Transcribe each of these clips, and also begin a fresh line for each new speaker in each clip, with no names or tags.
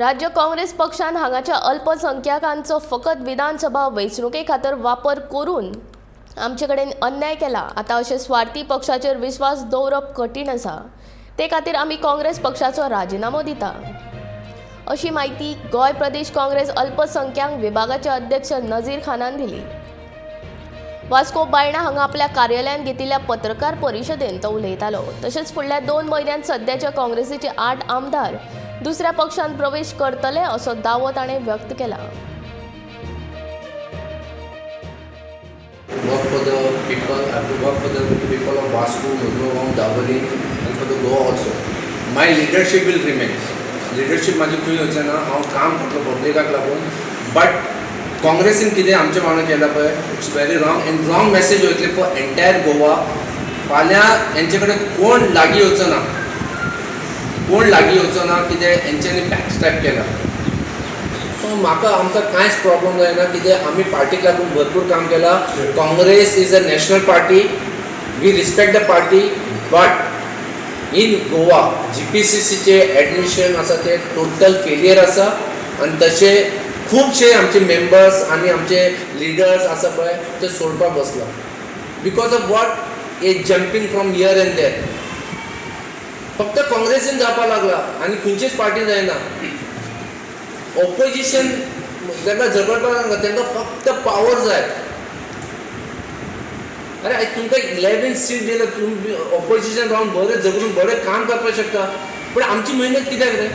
राज्य काँग्रेस पक्षान हांगाच्या अल्पसंख्याकांचो फकत विधानसभा वेंचणुके खातीर वापर करून आमचे कडेन अन्याय केला. आतां अशे स्वार्थी पक्षाचेर विस्वास दवरप कठीण आसा. ते खातीर आमी काँग्रेस पक्षाचो राजिनामो दिता, अशी म्हायती गोंय प्रदेश काँग्रेस अल्पसंख्याक विभागाचे अध्यक्ष नझीर खानान दिली. वास्को बायणा हांगा आपल्या कार्यालयांत घेतिल्ल्या पत्रकार परिशदेंत तो उलयतालो. तशेंच फुडल्या 2 म्हयन्यांत सद्याच्या काँग्रेसीचे आठ आमदार दुसऱ्या पक्षांत प्रवेश करतले, असो दावो ताणें व्यक्त केला.
Work for the people, I have to work for the people of Vasco, Murgaon, Dabolim and for the Goa also. My leadership will remain. Leadership माझी खंय वचना. हांव काम करतलो पब्लिकाक लागून, बट काँग्रेसीन कितें आमच्या वांगडा केलां पळय, it's very wrong and wrong message वयतली फॉर एंटायर गोवा. फाल्यां हेंचे कडेन कोण लागीं येवचो ना, कोण लागीं येवचो ना. कितें हेंच्यांनी बॅकस्टॅप केला. सो म्हाका आमकां कांयच प्रॉब्लम जायना. कितें आमी पार्टीक लागून भरपूर काम केलां. Congress is a national party, we respect the party, but in Goa जीपीसीसीचे admission आसा ते टोटल फेलियर आसा आनी तशें खुबशे आमचे मेंबर्स आनी आमचे लिडर्स आसा पळय, ते सोडपाक बसला because of what a jumping from here and there. फक्त काँग्रेसीन जावपाक लागला आनी खंयचीच पार्टी जायना. ओपोजिशन तांकां झगडपाक लागला. तांकां फक्त पावर जाय. अरे, आयज तुमकां 11 सीट दिले, तुमी ओपोजिशन रावन बरें झगडून बरें काम करपाक शकता, पूण आमची मेहनत कित्याक रे?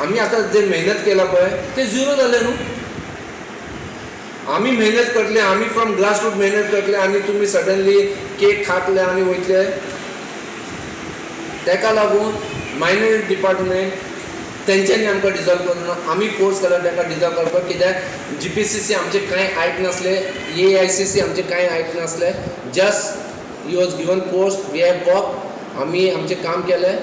आमी आतां जे मेहनत केला पळय, ते झिरो जालें न्हू. आमी मेहनत करतले, आमी फ्रॉम ग्रास रूट मेहनत करतले आनी तुमी सडनली केक खातले आनी वयतले. ताका लागून मायनॉरिटी डिपार्टमेंट तेंच्यांनी आमकां डिजॉल्व करूं ना. आमी फोर्स केला तांकां डिजॉल्व करपाक. कित्याक जीपीसीसी आमचें कांय आयकनासले, एआयसीसी आमचें कांय आयकनासले. Just he was given post, we have work. आमी आमचें काम केलें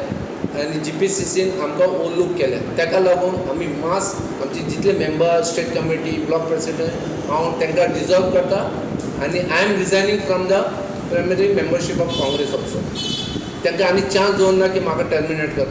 आनी जीपीसीसीन आमकां ओवरलूक केलें. ताका लागून आमी मास आमचे जितले member, state committee, block president, हांव तांकां डिजॉल्व करता आनी I am resigning from the primary membership of Congress also. तांकां आनी चान्स दवरना की म्हाका टर्मिनेट करपाक.